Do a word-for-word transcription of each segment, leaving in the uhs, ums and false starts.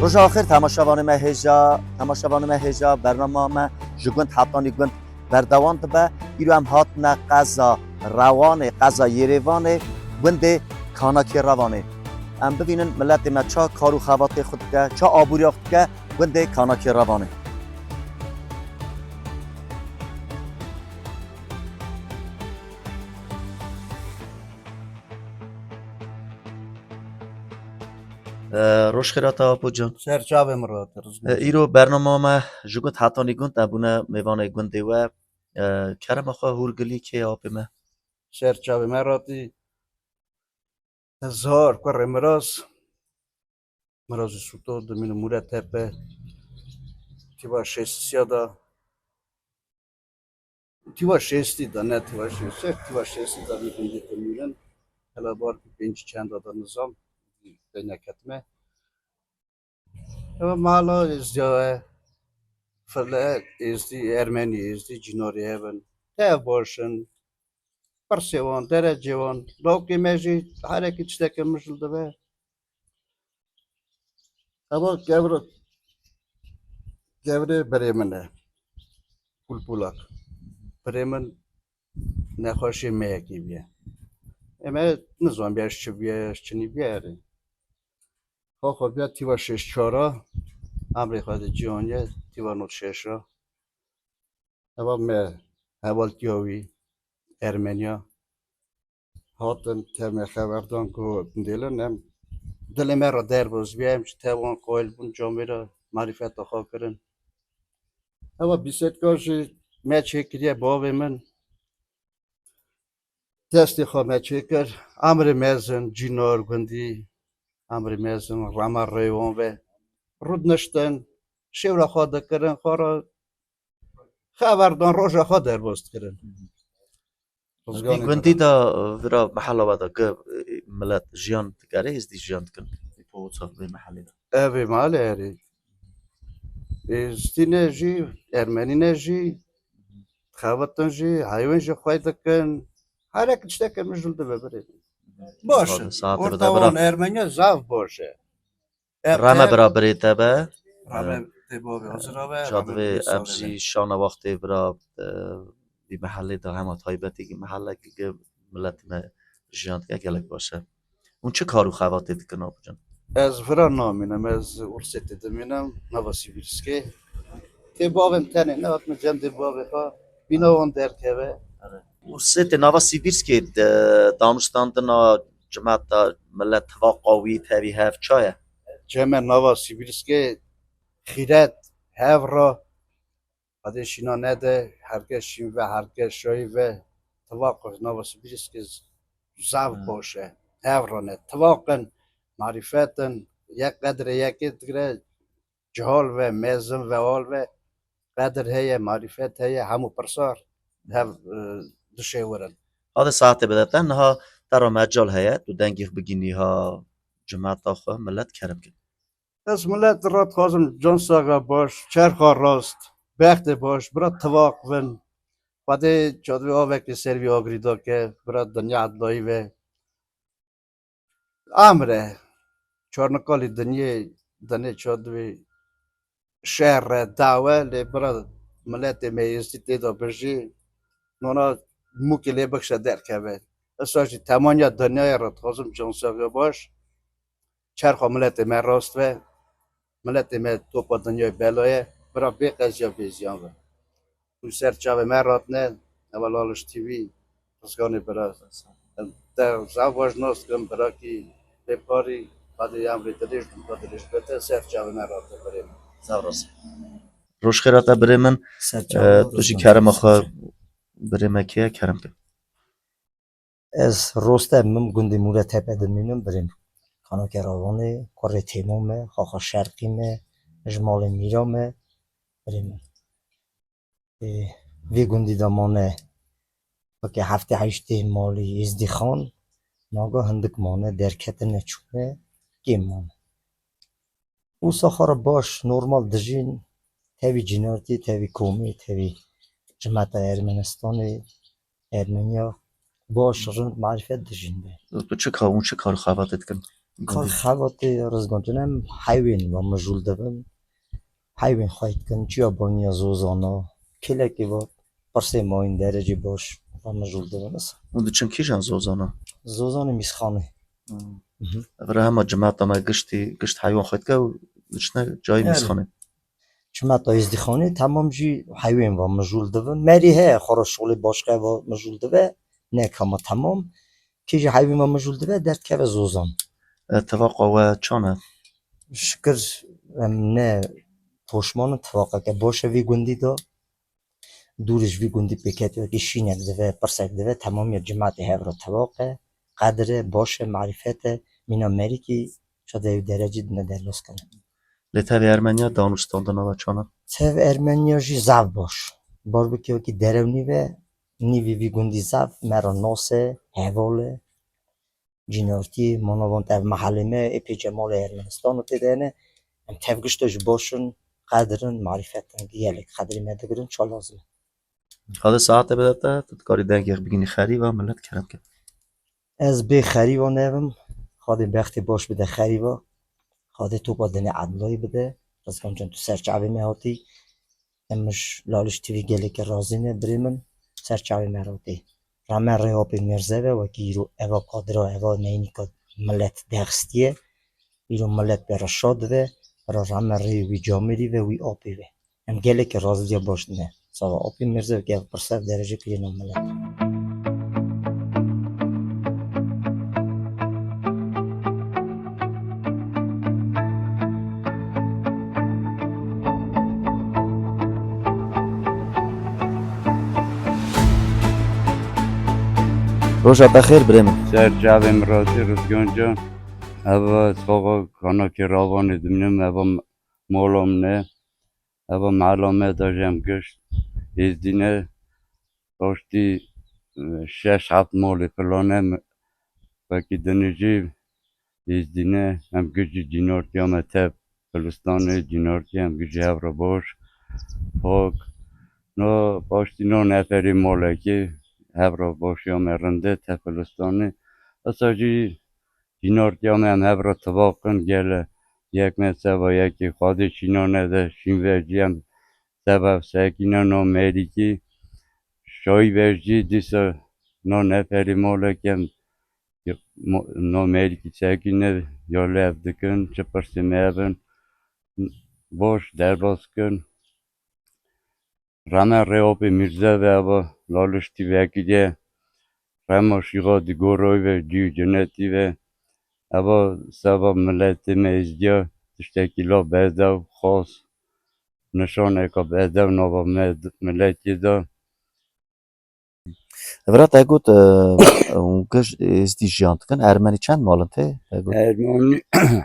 Roja xêr temaşevanê me hêja, temaşevanê me hêja, bernama me ji gund hetanî gund berdewam dibe. Îro em hatine qeza Rewanê, qeza Yêrêvanê, gundê Kanakê Rewanê. Em bibînin miletê me ça kar û xebatê xwe dike, ça aboriya xwe dike gundê Kanakê Rewanê. E, roj xêra te Apo can. Ser çavê min re te rizgûn. E, îro bernama me ji gund hetanî gund, e, bûne mêvanê gundê we. E, kerema xwe hûrgilî kê apê me? Ser çavê me ratî. Hezar kurê Miraz. Mirazê Sûto, dimîne Mûretepe. Tîva şêstiya da. Tîva şêstî da, ne tîva şêstî, tîva şêstî da vî gundê dimînin. Hela bar ki pêncî çenda da nizam, pê neketime. Ev mala êzdiya e, file êzdî, ermenî êzdî, cînarê hev in. Tev baş in, pirsê wan, derecê wan, lawkê me jî herekî tiştekê mijil dibe. Eva kevre, kevrê birê min e. Pulpulak. Birê min nexweşê meyekê bûye. Em ê nizanîbûye ji çi bûye, ji çi nîbûye erê. Xwe xwe bûye tîva şêst çar a, emrê xwe di cî aniye, tîva nod şeş a. Eva me hevaltiya wî, Ermeniya. Hatin, te me xeber dan ku dêlin em dilê me re derbas bûye, em ji tevan qayil bûn, camêra marîfeta xwe kirin. Eva bîsetka jî me çêkiriye bavê min. Destê xwe me çêkir, emrê mezin, cînar, gundî, emrê mezin, rema rêwan ve, rûdiniştin, şêwra xwe dikirin, xwe re xeber dan, roja xwe derbas dikirin. Rizganê Gundî de, e, vira mehela we de ki, e, milet jiyan dikare, êzdî jiyan dikin. Poça vê mehelê de. Evê malê erê. Êzdî ne jî, ermenî ne jî, xebitin jî, heywan jî xwey dikin. Herek tiştekê mijûl dibe birê. Baş e. Saetê, saetê bide bira. Ortawan ermeniya zaf baş e. Reme bira birê te be. Reme tê bavê hazira be, Ca reme divê bira ev sağ jî be. Şana wextê bira, e, vî mehelê de hema taybetî ki mehelekî ki milet me jiyan dike gelek baş e. Hûn çi kar û xebatê dikin, Apo can? Ez vira namînim, ez Ursêtê dimînim, nava Sîbîrskê. Tê bavê min tenê, nehatime cem dê bavê xwe, bîna wan derkeve. Ursêtê nava Sîbîrskê de danûstandina cimeta milet, tivaqa wî tevî hev ça ye? Ceme nava Sîbîrskê xîret, hev ra, Xwedê şîna nede, herkes şîn ve, herkes şayî ve, tivaq nava Sîbîrskê zaf baş e. Hev ra ne. Tivaq in, marîfet in, yek qedrê yekê digire, cihal ve, mezin ve, al ve, qedir heye, marîfet heye, hemû pirsar hev, e, dişêwirin. Hadi saetê bide te, niha te re mecal heye, tu dengê xwe bigînî ha cimeta xwe, milet kerem kin. Ez milet re dixwazim can saxa baş, çerxa rast, bextê baş, bira tivaq bin. Xwedê çadivê avekê ser vî agirî dake, bira dinya edlayî ve. Amre, çarnikalî dinyê, dinê çadivê şer e, dawe, lê bira miletê me êzî tê de bijî, nona mûkê lê bikşe derkeve. Esa jî temanya dinyayê re dixwazim can saxa baş. Çerxa miletê me rast be, miletê me topa dinyayê bela ye, bira bê qeziya bê ziyan be. Hûn ser çavê me ratine, eva Laliş T V, rizganê bira. Te zaf baş nas dikim, birakî bê parî, Xwedê emrê dirêj, dûka dirêj bete, ser çavê me ratine birê min. Zaf rast. Roj xêra te birê min. Ser çavê, e, tu jî rizgan kerema xwe birê me keye, kerem ke. Ez Rostem im, gundê Mûretepe dimînim, birê min. Kanakê Rewanê, kurê Têmo me, xaxa Şerqî me, ji malê Mîra me, birê min. Ê, vê gundî de mane, weke heftê heştê malî Êzdîxan, naga hindik mane, derketine çûne, kêm mane. Wisa xwe re baş, normal dijîn, tevî cînartî, tevî komî, tevî cimeta Ermenistanê, Ermeniya baş, rind, marîfet dijîn be. Tu çi ka-, hûn çi kar û xebatê dikin? Ka xebatê Rizgan Can, em heyvên ve mijûl dibin. Heyvên xwey dikin, çiya baniya zozana. Kêlekê ve pirsê mayîn derecê baş ve mijûl dibin. Hûn diçin kîjan zozana? Zozanê mîzxanê. Hmm. Mhm. Vira hema cimata me giştî, gişt heywan xwe dike û diçine cayê Erê. mîzxanê. Çimeta êzdîxanê temam jî heyvên ve mijûl dibin. Merî heye, xwe re şixulê başqe ve mijûl dibe. Ne kama temam. Kê jî heyvên ve mijûl dibe, derdikeve zozan. E, tivaqa we çan e? Şikir em ne poşman in, tivaqeke baş e vî gundî de. Dûrî ji vî gundî pêketî wekî şînek dive, pirsek dive, temamiya cimatê hev re tevaq e, qedir e, baş e, marîfet e, mîna merîkî şade ew derecî dine derlos kene. Lê tevê Ermeniya danûstandina we çan e? Tev Ermeniya jî zaf baş. Bar bike wekî derew nîve, nîvî vî gundî zaf me re nas e, heval e. Cînartiyê, manavand ev mehelê me ê pê cemalê Ermenistan û tê de hene. Em tevgişto ji baş in, qedir in, marîfet in, gelek qedirî me digirin, ça lazim e. Xwedê saete bide te, tu dikarî dengê bigînî xerîba, millet kerem ke. Ez bê xerîba nebim, Xwedê bextê baş bide xerîba, Xwedê topa dinê edlayî bide, Rizgan Can tu ser çavê me hatî. Em ji Laliş T V gelekî razî ne, birê min, ser çavê me re tê. Rame rê apê Mîrze ve, wekî îro eva kadira, eva neynîka milet dexstiye. Îro milet pê re şa dive, ra rame rê wî camêrî ve, wî apê ve. Em gelekî razî ya baş ne. Sava apê Mîrze ve, ev pirse ev derece kiriye nav milet. Roja te xêr birê min. Ser çavê min rastî Rizgan Can. Eva ez xwe kanakê Ravanê dimînim, eva mola min e. Eva mehela me de jî em gişt êzdî ne. Paştî, e, şeş heft malê filan e, me, wekî dinê jî êzdî ne, em gişt jî cînartiya me tev Filistanê, cînartiya em gişt jî hev re baş, pak. No, paştî no neferî malekê hev re başiya me rind e, tev Filistanê. Esa jî cînartiya me em hev re tivaq in, gele yek me seba yekê Xwedê şîna nede, şîn ve jî em seba sekîne no merîkî şayî ve jî dîsa no neferî malek em mo-, no merîkî sekîne ya lev dikin, çi pirsê me hebin, baş derbas kin. Reme rê apê Mîrze ve eva Laliş T V kiriye. Rema şîxa di goroy ve cî cenetî ve. Eva seba miletê me êzdiya tiştekî la bedew xas. Nişaneka bedew nava me, miletê de. Vira te got, e, hûn giş êzdî jiyan dikin. Ermenî çend mal in tê? Te got. Ermenî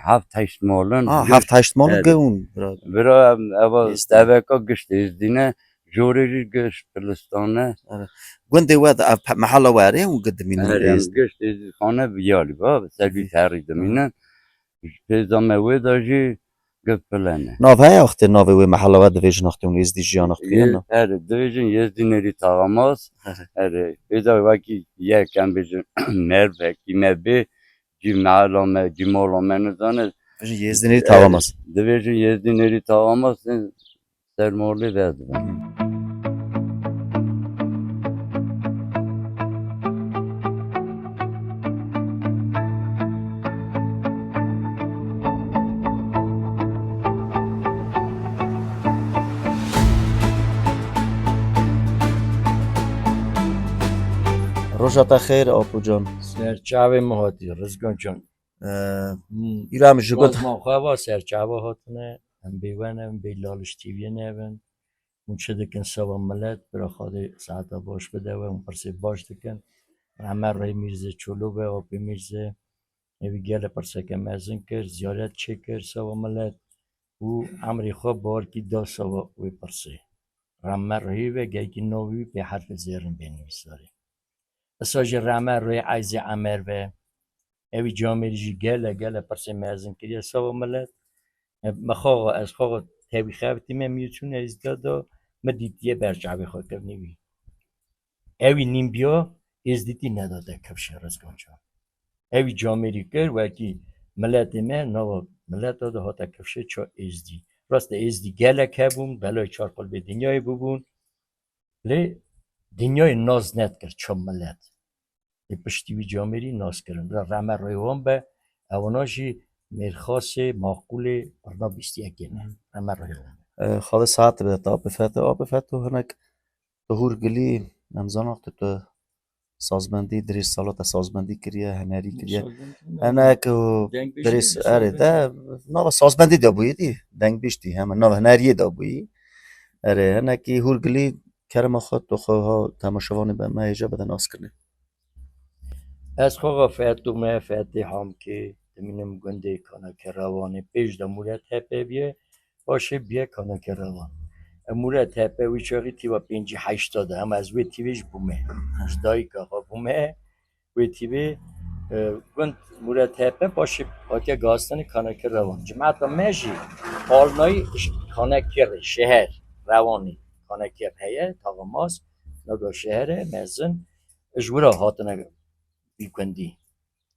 heft heşt mal in. Ha, Giş heft heşt mal in, Evet. ge hûn, vira. Vira em, eva Êzdî. Deveka gişt êzdî ne, jorê jî gişt Filistan ne. Evet. Gundê we de, ev pe-, mehela we erê, hûn gi dimînin Erê, em êzdî. Gişt êzdîxane bi yalî ba, bi ser vî Vî. Ferî dimînin. Ji pêza me wê de jî Gilpilene. Nav heye wextê navê wê mehela we divêjin wextê hûn êzdî jiyana xwe Yê-, dikin? Erê, divêjin Yêzdî Nêrî Taxamaz. Erê, pêda wekî yek em bêjin mervekî me bê, cî mehela me, cî mala me nizane. Bêjin Yêzdî Nêrî Taxamaz. Divêjin Yêzdî Nêrî Taxamaz, ser malê ve dibin. Roja te xêr, Apo can. Ser çavê min hatî, Rizgan can. Ee, Hmm. îro em ji got Baz ma xwe va ser çava hatine, em bê we ne, em bê Laliş T V'yê ne bin. Hûn çi dikin seba milet, bira Xwedê saeta baş bide we, hûn pirsê baş dikin. Rehme rê Mîrze Çolo ve, Apê Mîrze, ewî gele pirseke mezin kir, ziyaret çêkir seba milet û emrê xwe barkî da seba wê pirsê. Rehme rê ve, geyikî navî wî pê herfê zêrin bê nivîsarê. Esa jî rehme rê Eyzê Emer ve, ewî camêrî jî gele, gele pirsê mezin kiriye seba milet. E, me xaxa, ez xaxa tevî xebitîme, mî çûne êzdiya da, me dîtiye ber çavê xwe kirinî wî. Ewî nîmbiya êzdîtî nedate kifşê Rizgan can. Ewî camêrî kir, wekî Miletê me nava mileta de hate kifşê ça êzdî. Rast e, êzdî gelek hebûn, belayê çar qulbê dinyayê bûbûn. Lê dinyayê nas nedikir ça milet. Lê piştî wî camêrî nas kirin. Bila reme rê wan be, ewana jî mêrxasê maqûlê qurna bîst û yekê ne. Reme rê wan be. E, Xalê saet be te apê feto, apê feto hinek tu hûr gilî, em zana tu, tu sazbendî, dirêj sala te sazbendî kiriye, henerî kiriye. Sazbendî ne? Hinek û Dengbêjî dirêj, ne, erê, sazbendî. Te nava sazbendî de bûyî dî, dengbêj dî, heme nava heneriyê de bûyî. Erê, hinekî hûr gilî kerema xwe, tu xwe ha temaşevanê be me hêja bide nas kirinê. Ez xwe ve Feto me, Fetê Hamkê, dimînim gundê Kaneke Rewanê, pêş de Mûret Hepe bîye, paşê bîye Kaneke Rewan. E, Mûret Hepe wî çaxî tîva pêncî heşta de, em ez wê tîvê jî bûme. Ji dayika xwe bûme, wê tîvê, e, gund Mûret Hepe, paşê hatiye gazdanê Kaneke Rewan. Cimeta me jî Palnayî ş-, Kanekê re, şeher, Rewanê, Kanekê heye, taxa mas, naga şeher e, mezin, ji wira hatine vî gundî.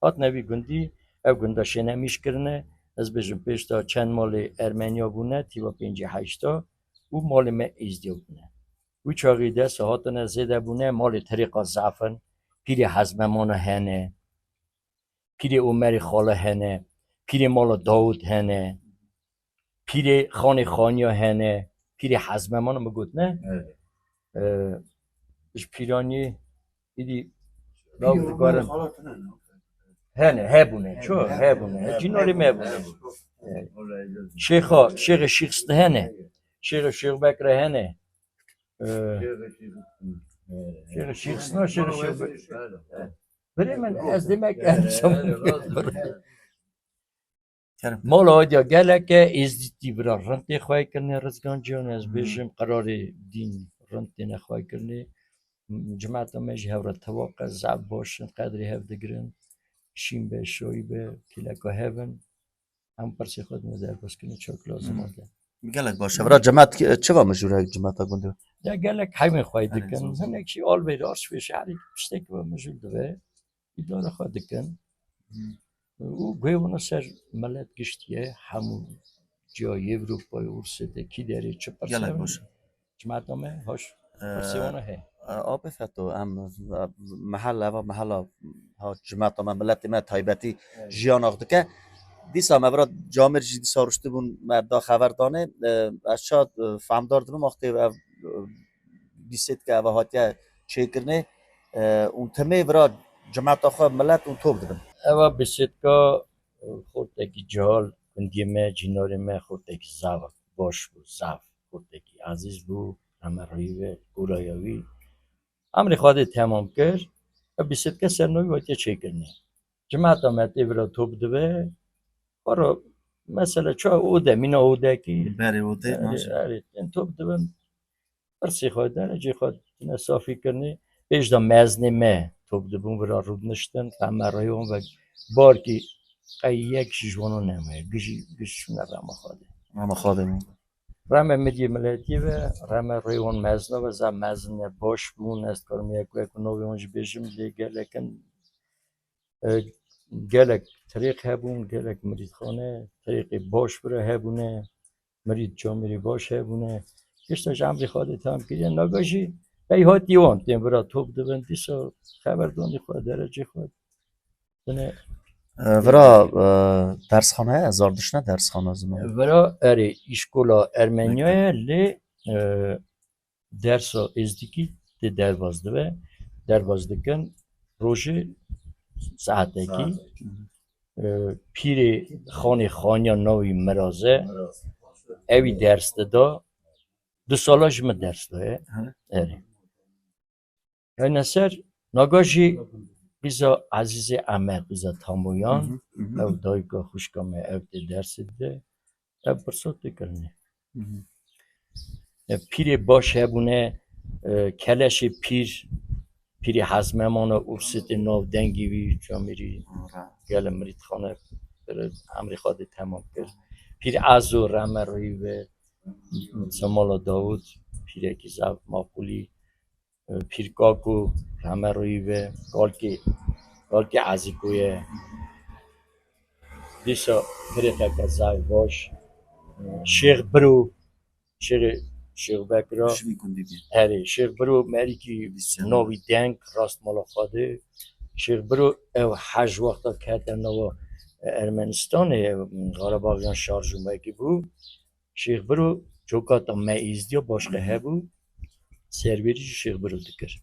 Hatine vî gundî, ev gunda şênemîş kirine, ez bêjim pêşta çend malê Ermeniya bûne, tîva pêncî heşta û malê me Êzdiya bûne. Wî çaxî dest hatine zêde bûne, malê Tirêqa zaf in, pîrê Hezmemana hene, pîrê Omerê Xala hene, pîrê mala Dawud hene, pîrê Xanê Xaniya hene, pîrê Hezmemana min got ne? Evet. Ee, ji pîranî îdî law dikarin. Hene, hebûne, ço hebûne. Hebûne. Cînarê me hebûne. Hebûne. Evet. Şêxa, şêxê Şîxs de hene. Şêxê Şêx Bekre hene. Ee, Şêxê Şîxs na, Şêxê Şêx Bekre. Birê min, ez demek em Kerem. Mala Adiya gelek e, Êzdîtî vira rind tê xwey kirinê, Rizgan Cihan, ez Hmm. bêjim, qerarê dîn rind têne xwey kirinê. Cimeta me jî hev re tewaq e, zaf baş in, qedrê hev digirin. Şîn be, şoyî be, kîleka hev in. Em pirsê xwe dine derbas kirin, çok lazim Hmm. hate. Gelek baş e. Vira cemat ki-, çi va mijûr e cemata gundê? Ya gelek hemê xwey Erê, dikin. zor, zor. Hinek jî alvêr arş vê şehrê tiştek ve mijûr dibe. Îdara xwe dikin. Hmm. Û guhê wana ser milet giştiye, hemû ciya Ewropayê, Ûrsê de, kî derê çi pirsê Gelek hene. Baş. Cemata me hoş Ee, pirsê wana heye. e, Apê Feto, em, e, mehel, eva mehela ha cemata me, miletê me taybetî Evet. jiyan ax dike. Dîsa me vira camêr jî dîsa ruştibûn, me da xever danê. E, ez ça, e, femdar dibim, wextê ev, e, bîsêtka eva hatiye çêkirinê, e, û timê vira cemata xwe, milet û top dibin. Eva bîsêtka, e, xortekî cihal, gundiyê me, cînarê me, xortekî zaf baş bû, zaf xortekî ezîz bû, em rî ve, guraya wî. Emrê Xwedê temam kir, ev bîsêtka ser navî hatiye çêkirinê. Cemata me tê vira top dibe, para, mesela, ça ode, mîna odekî, Berê odê, erê, maşallah. Erê, tên top dibin, pirsê xwe, derecê xwe tine safî kirinê, pêş de mezinê me top dibûn, vira rûdiniştin, qeme rêwan ve barkî qey yek jî ji wana nemaye, gijî, giş çûne rema Xwedê. Rema Xwedê. Reme miriyê miletî ve, reme rêwan mezina ve, zaf mezin e, baş bûn, ez dikarim yek yek navê wan jî bêjim, lê gelek in, e, gelek tirêq hebûn, gelek mirîdxane, tirêqê baş vira hebûne, mirîd camêrê baş hebûne. Gişta ji emrê Xwedê tam kiriye, naga jî pey hatî wan tên vira top dibin, dîsa xeberdanî xwe, derecê xwe. Tine E, vira, e, dersxane heye, zardişt ne dersxane ziman. Vira erê îşkola Ermeniya ye, lê, e, dersa êzdîkî tê derbas dibe, derbas dikin rojê saetekî. Saetekî. E, pîrê Xanê Xaniya navî Miraz e, Miraz. Ewî ders dida, du sala ji min ders daye. Hı. Erê. Hene ser, naga jî qîza Ezîzê Emed, qîza Tamoyan, Hı hı, hı hı. ew dayika xwişka me, ew tê dersê dide, ev pirsa tê kirinê. Hı hı. E, pîrê baş hebûne, e, keleşê pîr, pîrê Hezmemana Ûrsê tê nav dengê wî, camêrî, Ara. gele mirîdxane, emrê Xwedê temam kir. Pîr Ezo reme rî ve, Semala Dawud, pîrekî zaf maqûlî, Pîr Kako, rehme rûyî be, kalkê, kalkê Ezîko ye. Dîsa firêqeke zayîf baş. Şêx Biro, Şêxê, Şêx Bekira. Ji vî gundî bî. Herê, Şêx Biro merîkî Dîsa. Navî deng, rast mala xwe de. Şêx Biro ew hej wexta kete nava, e, Ermenistanê, ev Xarabaxiyan şarj û mekî bû. Şêx Biro coka ta me êzdiya başqe hebû, serverî jî Şêx Biro dikir.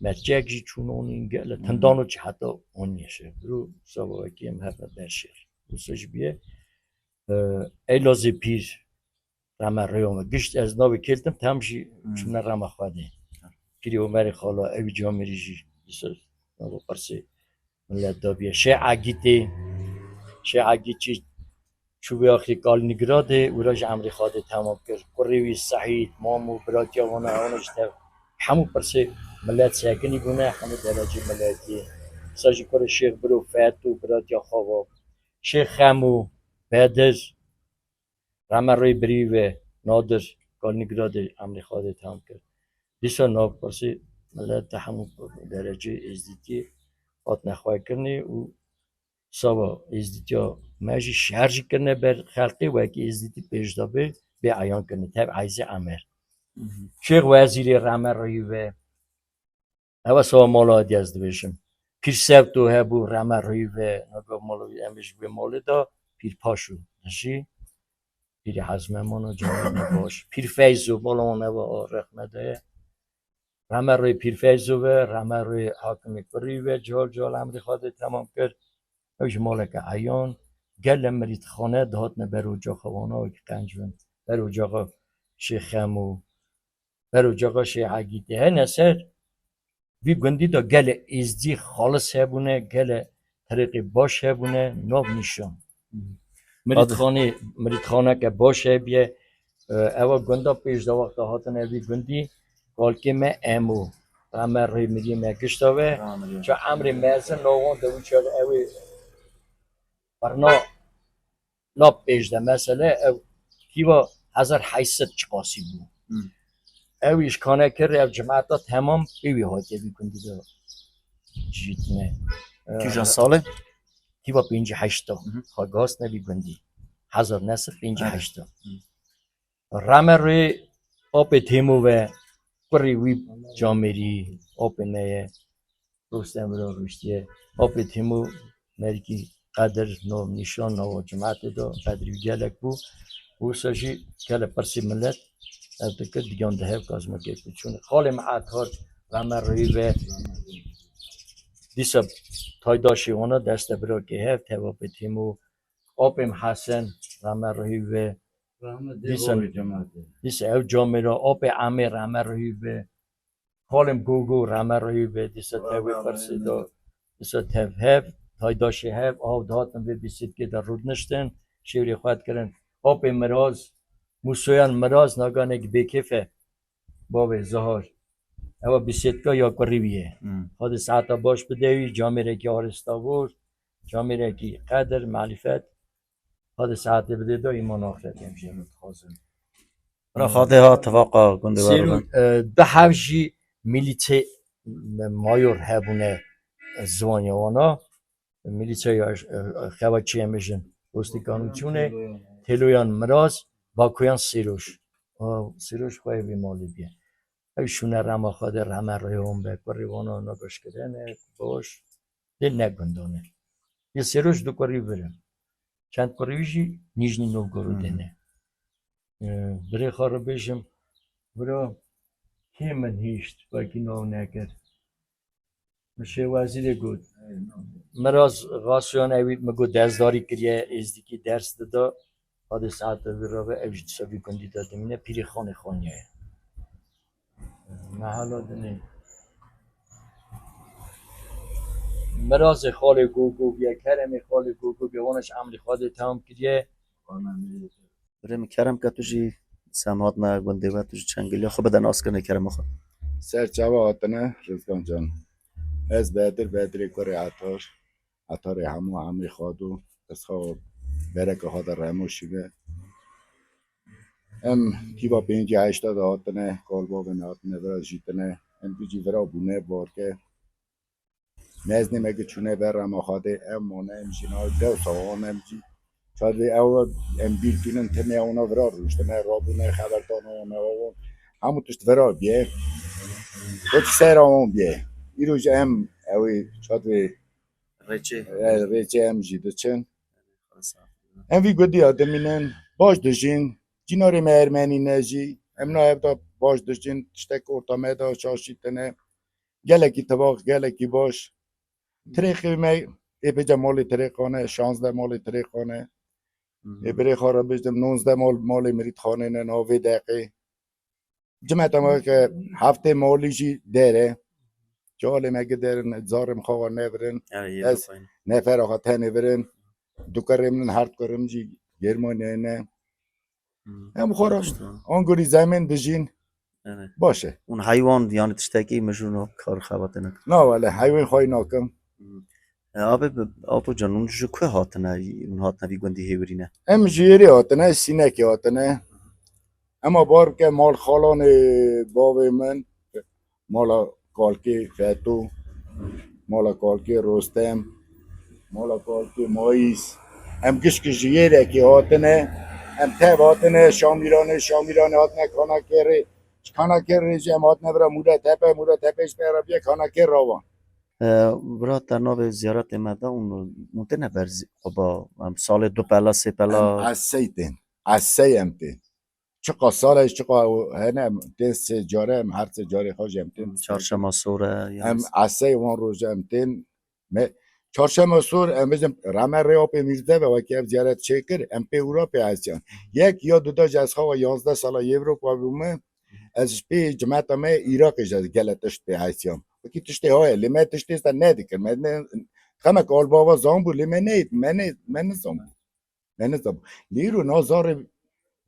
Mercek jî çûn onîn gele, tindano çi heta onî Şêx Biro, sava wekî em hevne ber şêr. Wisa jî bîye, e, Eylazê Pîr, reme rêyo me. Gişt ez navê kêltim, tam jî Hmm. çûne rema xwe de. Pîrê Omerê Xala, ew camêrî jî, dîsa nava pirsê millet dabiye. Şê Egîtê, Şê Egîtçî çû vê axirî Kalinîngradê, wira ji emrê xwe de temam kir. Kurê wî Sehîd, Mamo, biratiya wana, wana ji tev hemû pirsê millet sekinî bûne, hemû derecê miletî. Sa jî kurê Şêx Biro Feto, biratiya xwe va. Şêx Xemo, Bedir, reme rê birî ve, Nadir, Kalinîngradê emrê xwe de temam kir. Dîsa nav pirsê millet de hemû derecê êzdîtî hatine xwe kirinê û sava êzdîtiya me jî şer jî kirine ber xelqê, wekî êzdîtî pêş de bê, bê eyan kirine. Tev Eyzê Emer. Mhm. Şêx Wezîrê reme rê ve. Ewa sava mala dî ez dibêjim. Pîr Sevto hebû reme rê ve. Naga mala wî em ji vê malê de Pîr Paşo. Jî Pîrê Hezmemana canê me baş. Pîr Feyzo, mala wan ewa a rexme de ye. Reme rê Pîr Feyzo ve, reme rê Hakimê Kurî ve, cal cal emrê xwe de temam kir. Ew ji maleke eyan, gele mirîdxane dihatine ber ocaxa wana wekî qenc bin. Ber ocaxa Şêx Xemo, ber ocaxa Şêx Egîtê. Hene ser vî gundî de gele êzdî xalis hebûne, gele tirêqê baş hebûne, nav nîşan. Mirîdxanê, mirîdxaneke baş hebiye. E, ewa gunda pêş de wexta hatine vî gundî, kalkê me Emo, reme rê miriyê me gişta ve. Reme rê. Ça emrê mezin nawan de wî çax ew ê birna lap pêş de mesele ew tîva hezar heyt sed çiqasî bû. Hmm. Ew îşkane kir, ev cemaeta temam pê wî hatiye vî gundî de jîtine. Kîjan salê? Tîva pêncî heşta. Mhm. Xwe gastine vî gundî. Hezar neh sed pêncî heşta. Hı. Reme rê apê Têmo ve, kurê wî camêrî, apê me ye. Rostem vira rûştiye. Apê Têmo merikî qedir, nav nîşan, nava cemaetê de qedrî wî gelek bû. Wisa jî gele pirsê millet ev dikir, digan di hev kazma kê çûne. Xalê me Etar, reme rê ve. Dîsa taydaşê wana deste bira kê hev, tev apê Têmo, apê me Hesen, reme rê ve. Rahmet Dîsa, dê cemaetê. Dîsa ev camêra, apê Emê, reme rê ve. Xalê me Gogo, reme rê ve, dîsa tev wê pirsê de, dîsa tev hev, taydaşê hev, av dihatin vê bîsêtkê de rûdiniştin, şêwrê xwe dikirin. Apê Miraz, Mûsoyan Miraz, naganekî bêkêf e, bavê Zahar. Ewa bîsêtka ya kurî wî ye. Hmm. Xwedê saeta baş bide wî, camêrekî arêstavor, camêrekî qedir, marîfet. Xwedê saetê bidê de îman axret em jê re dixwazin. Ra Xwedê ha tifaqa gundê we Sêrû, re. E, du hev jî milîçe mayor hebûne, e, ziwaniya wana. Milîçe ya, e, xewa çi em bêjin. Postîkan û çûnê, Têloyan Miraz, Bakoyan Sêroş. O, Sêroş xwe vî malê bîye. Ew şûne rema xwe de reme rêhon be, kurê wana nagaşkirine, baş. Lê ne gundane. Yê Sêroş du kurî vir in. Çend kurî wî jî Nîjnî Novgorodê ne. Ee, birê xwe re bêjim, bira kê min hişt, wekî nav nekir. Min şê wezîrê got. Miraz Xasûyan ewî min got dersdarî kiriye, êzdîkî ders dida. Xwedê saete vî re ve ew jî disa vî gundî de dimîne, pîrê Xanê Xaniya ye. Mehala dinê. Mirazê xalê Gogo bîye, Keremê xalê Gogo bîye, wana ji emrê Xwedê temam kiriye. Birê min Kerem ke tu jî sem hatine gundê we, tu jî çend giliya xwe bide naskirinê kerema xwe. Ser çawa hatine Rizgan can? Ez Bedir, Bedirê kurê Etar. Etarê hemû emrê xwe do, ez xwe bereke xwe de remo şîve. Em tîva pêncî heşta de hatine, kalbavên hatine vira jîtine. Em tu jî vira bûne barke. Meznê me ki çûne ber Remaxadê, em mane, em jî na dewsa wan em jî. Çadê ew em bîr tînin, timê ewna vira rûştine, rabûne, xeberdan wan, ew wan. Hemû tişt vira biye. Wekî sera wan biye. Îro jî em ewê çadê Rêçê. e, rêçê em jî diçin. Em vî gudiya dimînin, baş dijîn. Cînarê me ermenî ne jî. Em na ev da baş dijîn. Tiştek orta me da şaşî tine. Gelekî tevaq, gelekî baş. Tirêxê me ê pêca malê tirêxane, şazdeh malê tirêxane. Ê birê xwe re bijdim, nozde mal, malê mirîtxanê ne navê deqê. Cimeta me ke heftê malî jî der e. Çalê me gi derin, zarê min xwe nevirin. Erê, yê Ez bixwîn. Nefera xwe tenê virin. Du kerê min, her du kerê min jî Germaniye ne. Hmm. Em xwe re Başta. Angurî zemên dijîn. Erê. Baş e. Hûn heywan, yani tiştekî mijûno kar xebatê nekin. Na wele, heywan xwe nakim. Hmm. E, abi, bi-, Apo can, hûn ji ku hatine, hûn hatine vî gundî hêwirîne? Em ji yerê hatine, Sînekê hatine. Ema bar bike mal xalanê bavê min, mala kalkê Feto, mala kalkê Rostem, mala kalkê Mayîs. Em gişkî ji yerekê hatine, em tev hatine Şamîranê, Şamîranê hatine Kanakerê, ji Kanakerê jî em hatine vira Mûretepe, Mûretepe ji pê re biye Kanakê ravan. E, Bira, te navê ziyaretê me de û, û têne ber zî-, Quba, em salê du pela, sê pela. Em esey tên, esey em tên. Çiqa sal e, çiqa hene em tên sê care, em her sê carê xwe jî em tên. Çarşema sor e, yani. Em esey wan roja em tên. Me, çarşema sor, em bêjin, reme rê apê Mîrze ve wekî ev ziyaret çêkir, em pê ûra pê hesiyan. Yek ya du da ji ez xawa yazdeh sala Ewropa bûme, ez ji pê cimeta me Iraqê ji ez gele tişt pê hesiyan. Wekî tiştê haye, lê me tiştê se nedikir. Me ne, xemek albava zan bû, lê me ne, me ne, me nizan bû. Me nizam. Lê îro na zarê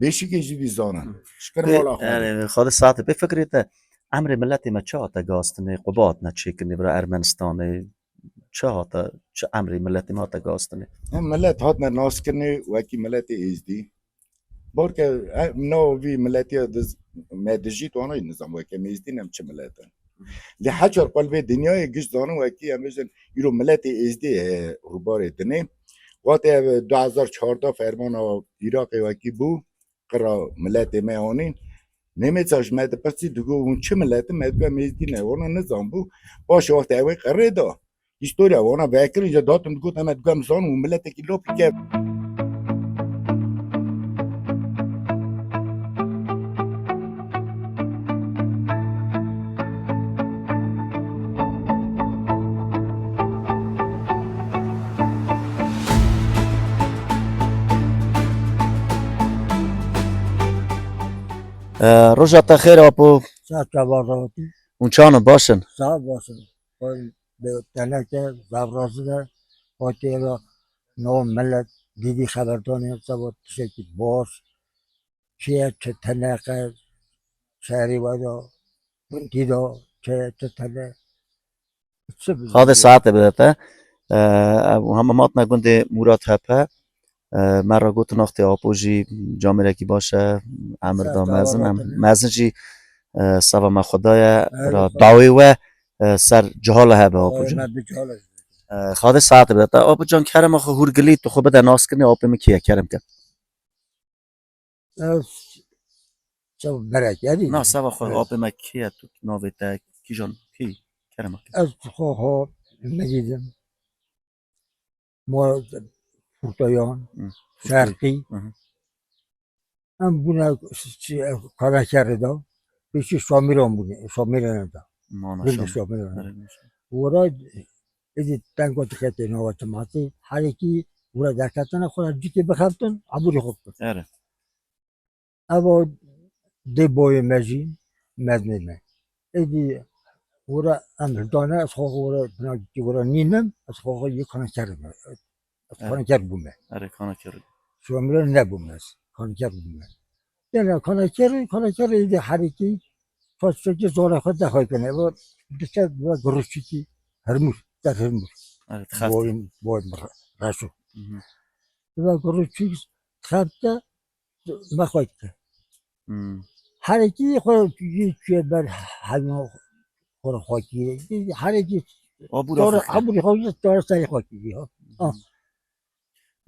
beşikê jî dî zanin. Şikir Pê-, mala xwe. Yani, Xwedê saetê pê fikrê te, emrê miletê me çi hate gastinê, Quba hatine çêkirinê vira Ermenistanê, çi hate, çi emrê miletê me hate gastinê? Em milet hatine naskirinê wekî miletê Êzdî. Barke, e, navî miletiya diz-, me dijî tu anayî nizam weke Êzdî nem çi milet in. Lê heçar qelbê dinyayê giş zanin wekî em bêjin îro miletê Êzdî heye rûbarê dinê. Wextê ev du hezar çardeh fermana Iraqê wekî bû, qira miletê me anîn. Nêmêça ji me dipirsî digo hûn çi milet in? Me digo em Êzdî ne. Wana nizan bû. Paşê wextê ew ê qirê da. Îstorya wana vekirî ji datim digot em digo em zan û miletekî lopî kev. E, roja te xêr, Apo. Saet çava rewatî. Hûn çan in, baş in? Saet baş in. Xwe bi teneke zevrazî de hatî êva no milet dîdî xeberdanê seba tiştekî baş. Çi ye, çi tene qe şerî we de, gundî de, çi ye, çi tene. Çi bi- Xadê saetê bide te. E, em hema hatine gundê Mûrat Hepe. E, me re gotin axtê Apo jî camêrekî baş e, emir da mezin. Em mezin jî, e, seva me xwe daye, ra dawê we, e, ser cihala hebe, Apo can. E, Xadê saetê bide te. Apo can, kerema xwe hûrgilî tu xwe bide naskirinê, apê min kî ye, kerem ke. Ez çav berek, erî? Na, seva xwe, Evet. Apê me kî ye, tu navê te, kîjan, kî? Kerema ke. Ez xwe xwe Mecîd im. Ma Furtoyan, Hı, Şerqî. Hı hı. Em bûne ş-, ş-, Karakerê de. Pêşî Şamîran bûne, Şamîran de. Mana Gundê Şam. Şamîran. Evet, maşallah. Wera êdî tengo diketê nava cemaatê. Herekî wera derketine xwe ra cîkê bixeftin, aburî xwe bikin. Evet. Eva dê boyê me jî, meznê me. Êdî wira em hildane, ez xwe xwe wira, bina gitî wira nînim, ez xwe xwe yê kanaker me. Ez Evet. Kanaker bûme. Erê, kanaker. Şomre nebûme ez, kanaker bûme. Yine kanaker, kanaker êdî herekî, paştekî zora xwe dexwe kene. Eva dike ve guruşçikî Hurmuz, der Hurmuz. Evet, xeft. Boyun, boyun reşo. Hı hı. Ve guruşçik xefte me xwe dike. Hmm. Herekî xwe yê çûye ber hevno xwe re xwe kiriye. Herekî Abûra Tora xwe. Abûrê xwe ji tora serê xwe kiriye. Ha.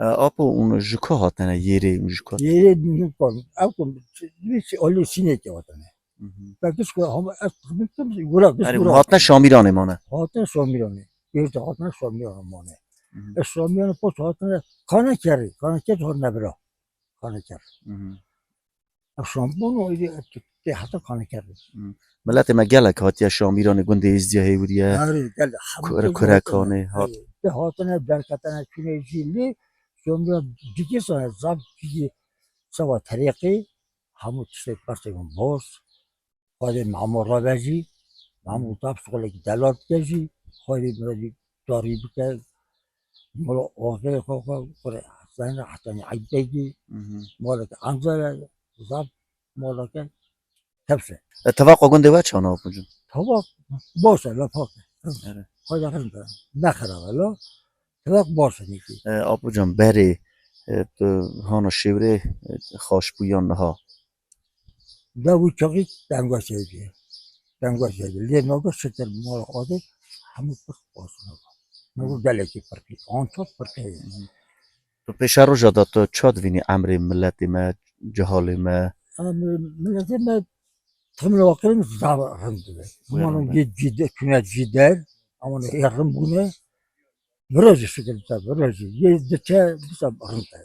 E, apo, hûn ji ku hatine, yêrê hûn ji ku? Yêrê hûn kon. Ew kon, bir şey, olê Sînekê hatine. Hı hı. Belkî ku hema ez xizmet kim, gura, gura. Erê, hûn hatine Şamîranê mane? Hatine Şamîranê. Yêrê hatine Şamîranê mane. Hı hı. E, Şamîranê post hatine Kanakerê, Kanaker hatine bira. Kanaker. Hı hı. Şambûn û êdî tê heta Kanaker. Hı. Miletê me gelek hatiye Şamîranê, gundê Êzdiyê Hêwiriye, Erê, gelek, hemû Kure-, tê Kurekanê hatine. Hat. Erê, tê hatine, derketine, çûne jî lê Şamîran dikê sane, zaf jî seba terêqê, hemû tiştê persê min boz. Xwedê Memo rave jî, Memo zaf şixulekî delal dike jî, xwedê min jî darî bike, mala axê xwe, xwe, xwe, Hesen, Hesen Eybegî, Hı hı. maleke Enzer e, zaf maleke tevs e. E, tevaq û gundê we çan, Apo can? Tevaq baş e, lepak e. Erê. Xwedê rind e. Ne xerab e la. Tevaq baş e nîkî. E, Apo can, berê, e, tu hana şêwrê, e, xaş bû yan niha? Dev û çaxî tengaş hevdî. Tengaş hevdî. Lê nago şikir mala Xwedê hemû pir xweş nago. Nago gelekî pirkî. Ançot pirkî ye. Hı hı. Tu pêşe roja da tu ça divînî emrê miletê me, cihalê me? Em, miletê me tim li waqirin zaf rind dibe. Buyurun. Zimanan be. Yê cîde, çûne cîder, ama hê rind bûne. Virojî şikir dîsa, virojî. Yê diçe dîsa rind e.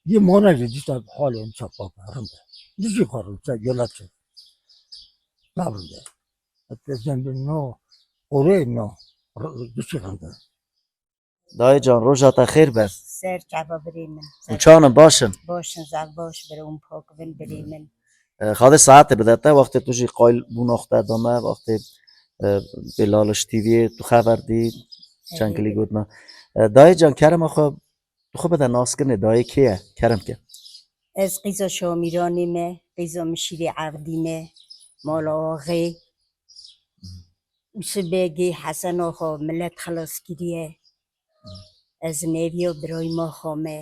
Yê mane jî dîsa halê dîsa pak e, rind e. Dijî xwe rind e, gelek çi. Zaf rind e. Heta zembîl no, orê no, r-, dijî rind e. Dayê can, roja te xêr be. Ser çava birê min. Hûn çan in, baş in? Baş in, zaf baş, bira hûn pak bin birê min. E, Xwedê saetê bide te, wextê tu jî qayil bûna xwe te da me, wextê, e, Bêlaliş T V'yê tu xeber dî, çend kilî gotina. E, dayê can, kerema xwe, tu xwe bide naskirinê, dayê kê ye? Kerem ke. Ez qîza Şamîranê me, qîza min şîrê Evdî me, mala axê. Û sibegê Hesen axa milet xilas kiriye. Ez neviya birayma xwe me.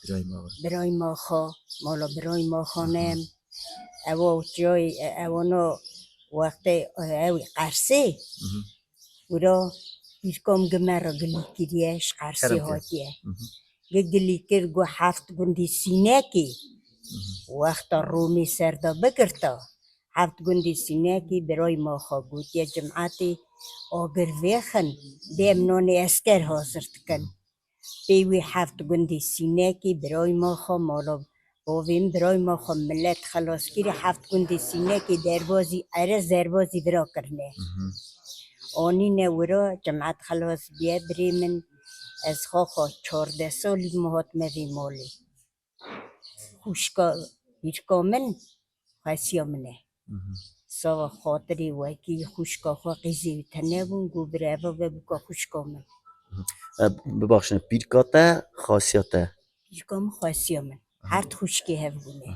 Birayma xwe. Birayma xwe, mala birayma xwe ne. Ewa cayê, ewana wextê ew qersê. Wira pîrka min gi me re gilî kiriye, ji qersê hatiye. Gi gilî kir, got heft gundî Sînekê. Wexta Romê ser de bigirta. Heft gundî Sînekî birayma xwe gotiye, cimetê agir vêxin, dê em nonê esker hazir dikin. Pê wî heft gundî Sînekî birayma xwe mala bavê min, birayma xwe milet xelas kirî, heft gundî Sînekî derbazî ere zerbazî vira kirine. Anîne wira, cimet xelas biye birê min, ez xwe xwe çardeh salî min hatime vê malê. Xwişka pîrka min xwesiya min e. Sava xatirê wekî xwişka xwe qîzê wî tene bûn, got bireva ve bûka xwişka min. E, bibaxşin, pîrka te xwesiya te? Pîrka min xwesiya min. Her di xwişkê hev bûne.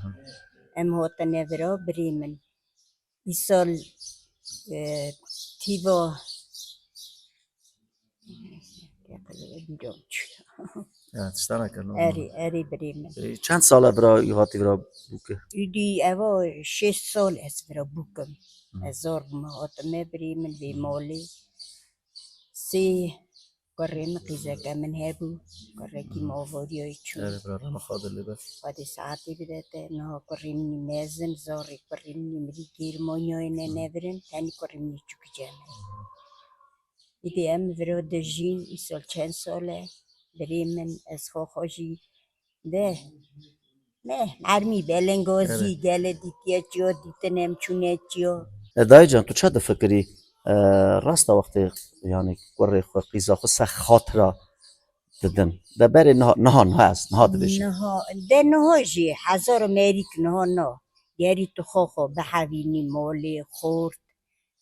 Em hatine vira birê min. Îsal, e, tîva Ya, tiştana kir, normal. Erê, erê birê min. E, çend sal e vira, hatî vira bûke? Îdî eva şêst sal ez vira bûkim. Ez zor bûme, hatime birê min vê malê. Sê kurê min, qîzeke min hebû. Kurekî min avariyayê çû. Erê, vira rema Xwedê lê be. Xwedê saetê bide te. Niha kurê min î mezin, zarê kurê min î mirî Germanyayê ne nevirin. Tenî kurê min î çû kicem e. Îdî em vira dijîn, îsal çend sal e, birê min, ez xwe xwe jî de. Ne, mermî belengazî, gele dîtiye çiyo dîtin, em çûne çiyo. E, dayê can, tu ça difikirî? E, rast e wextê, yanî, kurê xwe, qîza xwe se xatira didin. De berê niha, niha, niha ez, niha dibêjim. Niha, de niha jî, hezar merîk niha na. Gerî tu xwe xwe bihevînî malê, xort,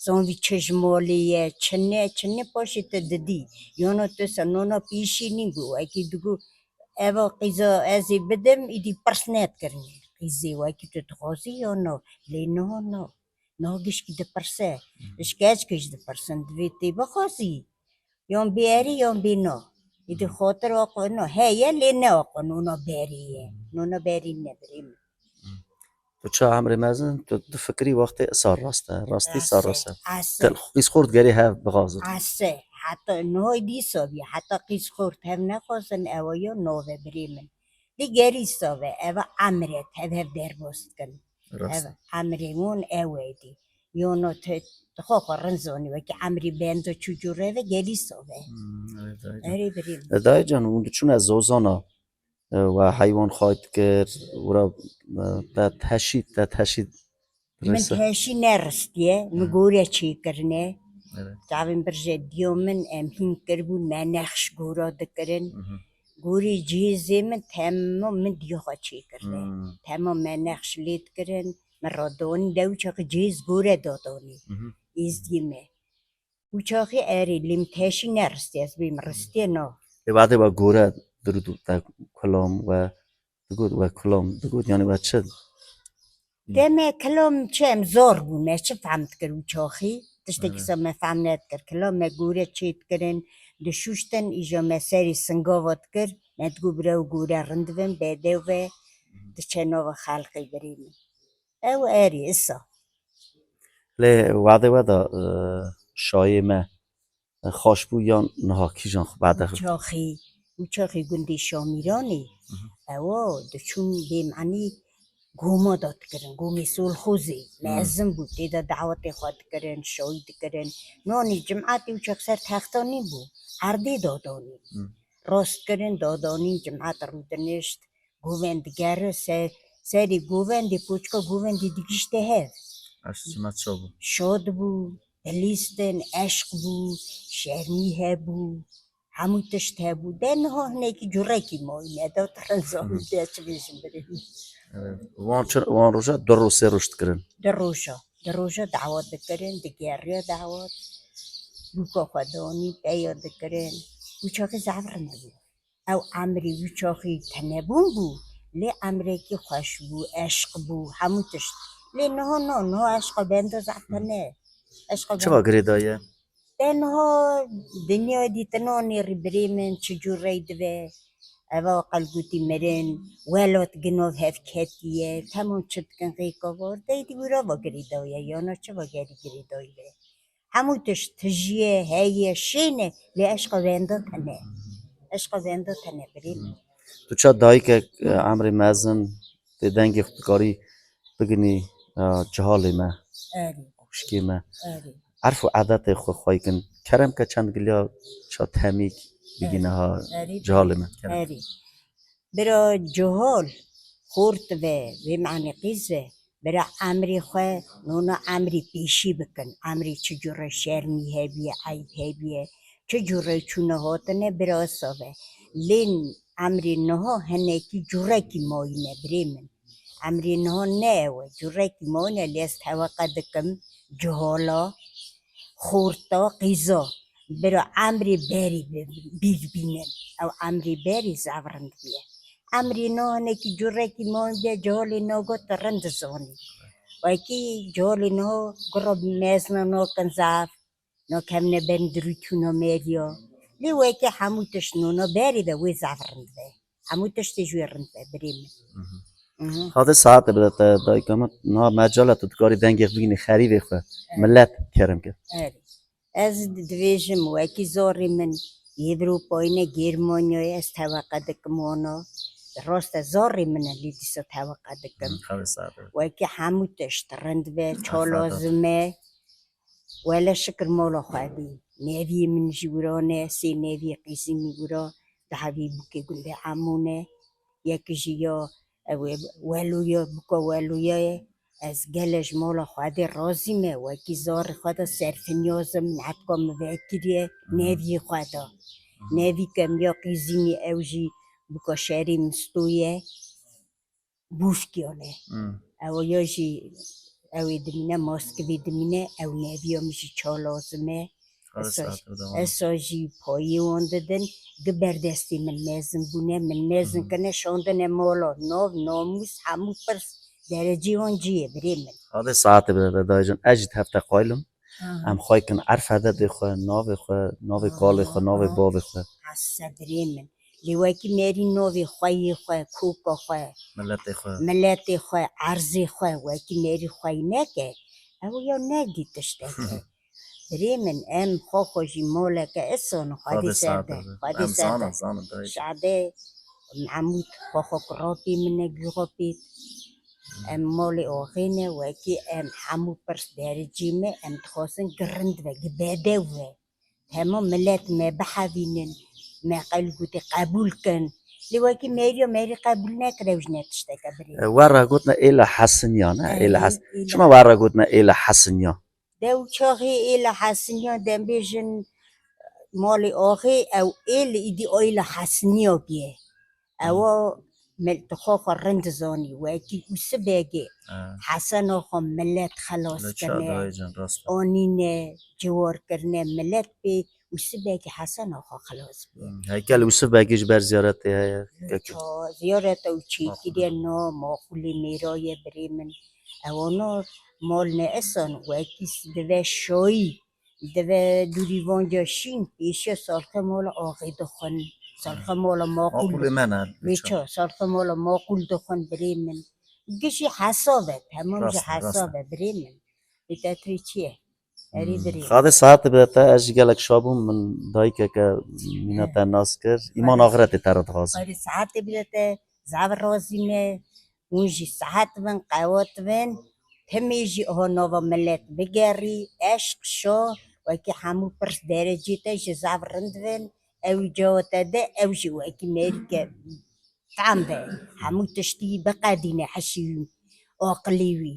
Zan vî çi ji malê ye, çi ne, çi ne paşê tu didî. Yana tu se nona pêşî nîbû, wekî digot, eva qîza ez ê bidim, îdî pirs nedikirine. Qîzê wekî tu dixwazî yana, lê niha na. Niha gişkî dipirse. Ji keçkê jî dipirsin, divê tê bixwazî. Yan bê erê, yan bê na. Îdî xatir aqo na. Heye, lê ne aqo nona berê ye. Nona berê ne birê min. Tu ça emrê mezin, tu difikirî wextê sar rast e, rastî sar rast e. Rast e. Te qîz xort gerê hev bixazin. Rast e. Heta niha dîsa bî, heta qîz xort hev nexwazin, ewa ya nave birê min. Lê gerî save, eva emret, hev hev derbas dikin. Rast. Ev emrê wan ew e dî. Yono te, te xwe xwe rind zanî, wekî emrî benda çû cû re ve gerî save. Hmm, evet, evet. Erê birê min. E, dayê can, hûn diçûne zozana, e, we heywan xayt dikir, wira, e, te teşî, te teşî Min rese- teşî neristiye, min Hı. gore çêkirine. Evet. Çavên birje diyo min, em hîn kiribûn, me nexş gora dikirin. Hı hı. Gorê cihêzê min temam min diyo xwe çêkirine. Hı. Temam me nexş lê dikirin, min radonî de wî çaxî cihêz gore dadonî. Hı hı. Êzdiyê me. Wî çaxî erê, lê min teşî neristiye, ez bêm ristiye na. Lê badê we gore dirût te kulam we digot, we kulam digot, yanî we çi? Deme kilam çi, em zor bû, me çi fehm dikir wî çaxî? Tiştekî Evet. sa me fehm nedikir. Kilam me gore çê dikirin, dişuştin, îja me serî singava dikir, me digot bira ew gore rind bin, bedew ve, diçe nava xelqê birê min. Ew erê, isa. Lê wadê we de, e, şayê me, e, xweş bû yan niha kîjan xwe bade? Wî çaxî, wî çaxî gundê Şamîranê, Hı hı. ewa diçûn bê manî goma da dikirin, gomê Solxozê, Hı. mezin bû, tê de dawetê xwe dikirin, şayî dikirin. Nanî cimatê wî çax ser texta nîbû, erdê dadanî. Hı. Rast kirin, dadanîn, cimat rûdinişt, govend digere, ser, serê govendê, poçka govendê digişte hev. Eş cimat şa bû. Şad bû, dilîstin, eşq bû, şermî hebû, hemû tişt hebû. De niha hinekî curekî mayîne, de tirin zanî Hı. de çi bêjin birê. Evet. Wan çi, wan roja du roj, sê roj dikirin? Du roja. Di roja dawet dikirin, digeriya dawet. Bûka xwe danî, peya dikirin. Wî çaxî zaf rind bû. Ew emrê wî çaxî tenebûn bû, lê emrekî xweş bû, eşq bû, hemû tişt. Lê niha na, niha eşqa benda zaf tene. Eşqa Çi benda va girêdaye? Te niha dinya dîtina nêrî birê min çi cûr rey dibe. Eva qel gotî mirin, welat ginov hev ketiye, temam çi dikin qêka var. Deydî wira va girêdaye, yana çi va gerî girêdayî be. Hemû tişt tijiye, heye, şêne, lê eşqa venda tene. Eşqa venda tene birê min. Tu ça dayikek, e, emrê mezin, tê dengê xwe dikarî biginî, e, cihalê me, Erê, xwişkê me. erê. Erf û edetê xwe xwey kin. Kerem ke çend giliya ça temîk bigîne ha Erê, cihalê me. Erê. Bira cihal, xort ve, vê manê qîz ve, bira emrê xwe, nona emrê pêşî bikin. Emrê çi cure şermî hebiye, eyb hebiye, çi cure çûne hatine, bira save. Lê emrê niha hinekî curekî mayîne birê min. Emrê niha ne ew e, curekî mayîne, lê ez teweqe dikim, cihala, xorta, qîza, bira emrê berî bi-, bîr bînin. Ew emrê berî zaf rind bûye. Emrê niha hinekî curekî mayîne, cihalê niha got rind zanî. Wekî cihalê niha gura mezna nakin zaf, nakevne ber dirûtûna meriya. Lê wekî hemû tişt nona berî de wê zaf rind be. Hemû tiştê ji wê rind be, birê min. Mhm. Mhm. Hade saete bide te dayika min, niha mecala tu dikarî dengê xwe bigînî xerîbê xwe, Evet. millet kerem ke. Erê. Ez di-, divêjim wekî zorê min, yê Ewropayê ne, Germanyayê, ez teweqe dikim wana. Rast e, zorê min e, lê dîsa teweqe dikim. Mhm, hade saete. Wekî hemû tişt rind be, Hade ça saete. lazim e. Wele şikir mala xwe bî. Neviyê min jî wira ne, sê neviyê qîzî min wira, dahvî bûkê gundê Emû ne. Yek jî ya, ew ê, Weloya, bûka Weloya ye. Ez gele ji mala xwe dê razî me, wekî zarê xwe de serfinyaz e, min hetka min vekiriye, Hı. neviyê xwe de. Hı. Nevî ke min ya qîzî min ew jî bûka şerê Misto ye. Bûfkiyane. Hmm. Ew ya jî, ew ê dimîne, Moskvê dimîne, ew neviya min jî ça lazim e. Esa, esa jî payê wan didin, gi berdestê min mezin bûne, min mezin Hmm. kirine, şandine mala, nav, namûs, hemû pirs, derecê wan cî ye, birê min. Hade saete bide de daycan, ez jî hevte qayl im. Aha. Em xwey kin erf edetê xwe, navê xwe, navê Aha, kalê xwe, navê aha. bavê xwe. Hese birê min. Lê wekî merî navê xweyê xwe, koka xwe, Miletê xwe. miletê xwe, erzê xwe, wekî merî xwey neke, ew ya nedî tişteke. Birê min, em xwe xwe jî moleke eson Xwedê Xwedê ser ser de, de. Xwedê Em ser zanin, de. Zanin, dayê. Şadê Mehmûd xwe xwe kurapî min e, gûxapî. Em molê oxê ne, wekî em hemû pirs derecî me, em dixwazin ki rind ve, ki bedew ve. Hemû milet me bihevînin, me qel gotê qebûl kin. Lê wekî mêriya mêrî qebûl nekir, ew ji ne tişteke birê. E, we re gotine êla Hesiniya, ne? Êla Hes-, Êla. Çima we re gotine êla Hesiniya? Dew çaxê êla Hesiniya, dem bêjin malê axê, ew êl îdî êla Hesiniya bûye. Ewa mil-, tu xwe xwe rind zanî, wekî Ûsibegê Ha. Hesena xwe milet xelas Li kirine, çadayê can rast be. Anîne, ciwar kirine, milet pê Ûsibegê Hesena xwe xelas bûye. Hmm, heykel Ûsibegê ji ber ziyaretê heye. Li Kek- ça-, ziyareta û çêkiriye Maqûl. Na, maqûlê mêra ye birê min. Ewana mal ne esan, wekî s-, dive şayî. Dive dûrî vanca şîn, pêşiya salxe mala axê dixwin. Salxe mala maqûl Maqûlê dixwin. Me ne, Wê biçe. Ça, salxe mala maqûl dixwin birê min. Gişî hesab e, hemû jî Rast e, rast e. Hesab e birê min. Lîteratûrê çi ye? Erê Hmm. birê. Xadê saetê bide te, ez jî gelek şa bûm, min dayikeke mîna He. Te nas kir. Îman Xadê axretê te re dixwazim. Xadê saetê bide te, zaf razî me. Hûn jî sihet bin, qewet bin, timî jî ho nava milet bigerî, eşq, şa, wekî hemû pirs derecê te jî zaf rind bin, ew cawa te de, ew jî wekî mêrike tam be, hemû tiştî biqedîne hişî wî, aqilî wî.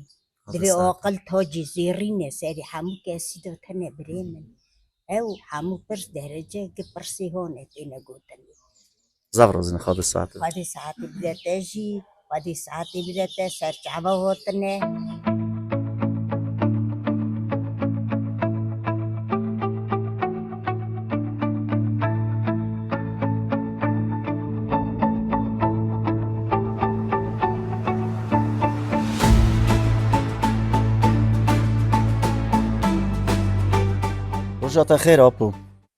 Divê Xwedê aqil tacê zêrîn e serê hemû kesî de tune birê min. Ew hemû pirs derece ki pirsê hone têne gotin. Zaf razî ne, Xwedê saetê. Xwedê saetê bide te jî, Xwedê saetê bide te, ser çava hatine. Roja te xêr, Apo.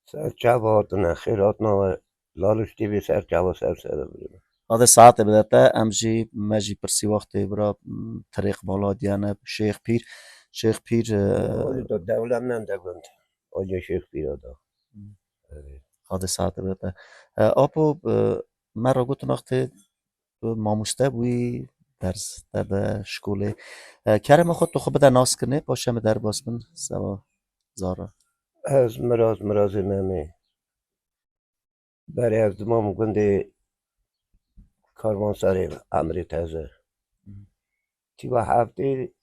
Ser çava hatine, xêr hatina we. Laliş T V ser çava ser ser birî. Xwedê saetê bide te, em jî, me jî pirsî wextê bira, m, tirêq bala diyene, Şêx Pîr, Şêx Pîr, e, Oy, da dewle mende gund. Oy, Şêx Pîr o da. Hmm. Evet. Xwedê saetê bide te. E, Apo, e, me re gotin wextê tu mamoste bûyî, ders te de şkolê. E, kerema xwe tu xwe bide naskirinê, paşê me derbas bin, seba zara. Ez miraz, mirazê me me. Berê ez dimam gundê Karvanserê, emrê teze. Tîva heftê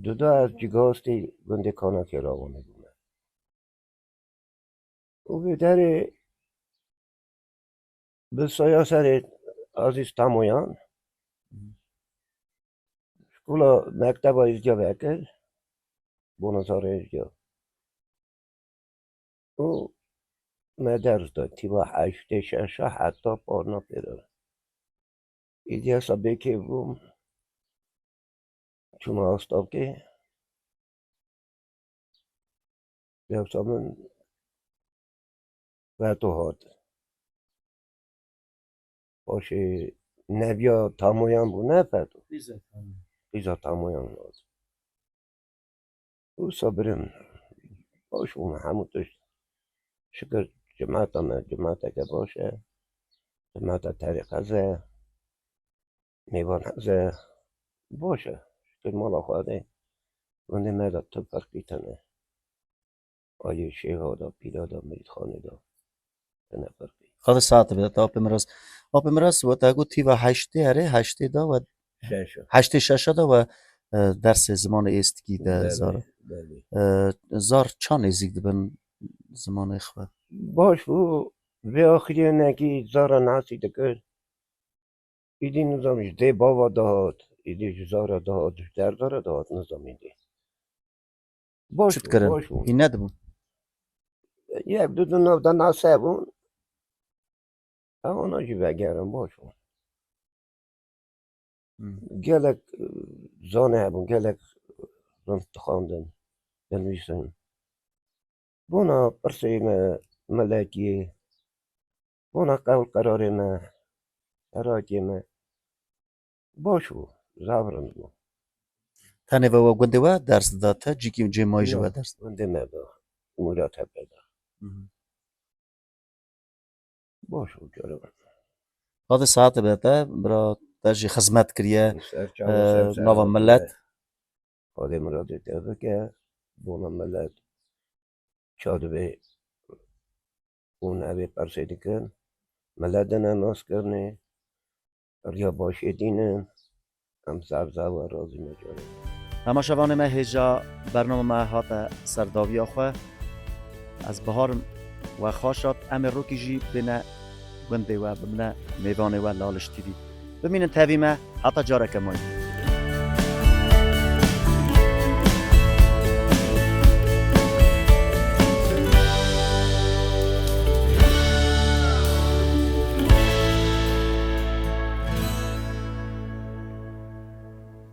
duda ez cigastê gundê Kanakê Rawanê bûme. Û vê derê bi saya serê Azîz Tamoyan, şkola mekteba Êzdiya vekir, bona zarê Êzdiya. Û me ders da, tîva heştê şeşa heta parna pêre. Îdî hesa bêkê bûm, çûme Astabkê. Dewsa min Feto hat. Paşê Neviya Tamoyan bû, ne Feto? Qîza Tamoyan. Qîza Tamoyan hat. Wisa birim. Baş bû me hemû tişt. Şikir cimata me, cimateke baş e. Cimata terîqez e. Mêvan hez e. Baş e. Şikir mala Xwedê. Gundê me de tu ferqî tune. Aliyê Şêxa da, Pîra da, Mirîdxanê da. Tune ferqî. Xwedê saetê bide te, Apê Miraz. Apê Miraz, we te got tîva heştê, erê, heştê da we Şeşa. Heştê şeşa da we, e, dersê zimanê êstikî de Belê, zar. Belê. E, zar ça nêzîk dibin zimanê xwe? Baş bû, vê axirî hinekî zara nasî dikir. Îdî nizam ji dê bava dihat, îdî ji zara dihat, ji derdara dihat, nizam îdî. Baş Çi bû, dikirin? Baş bû. Hîn nedibûn? Yek du di nav de nase bûn. Ewana jî vegerin, baş bûn. Hmm. Gelek, e, zanê hebûn, gelek rind dixwendin, dinivîsin. Bona pirsê me, milekiyê, bona qewl qerarê me, serakê me. Baş bû, zaf rind bû. Tenê ve we gundê we ders dida te, cîkî cê mayî ji we ders? Gundê me da. Mûra Tepe de. Baş û cara. Qadê saete be te, bira te jî xizmet kiriye, nava millet. Xwedê miradê te bike, bona millet. Çawa divê hûn evê persê dikin. Millet dine nas kirinê. Riya başê dînin. Em zaf zaf we razî ne canê. Temaşevanê me, hêja bernama me hate ser dawiya xwe. Ez Bihar im we xweş hat. Em ê rokî jî bêne gundê we, bibine mêvanê we Laliş T V. Bimînin tevî me heta careke me.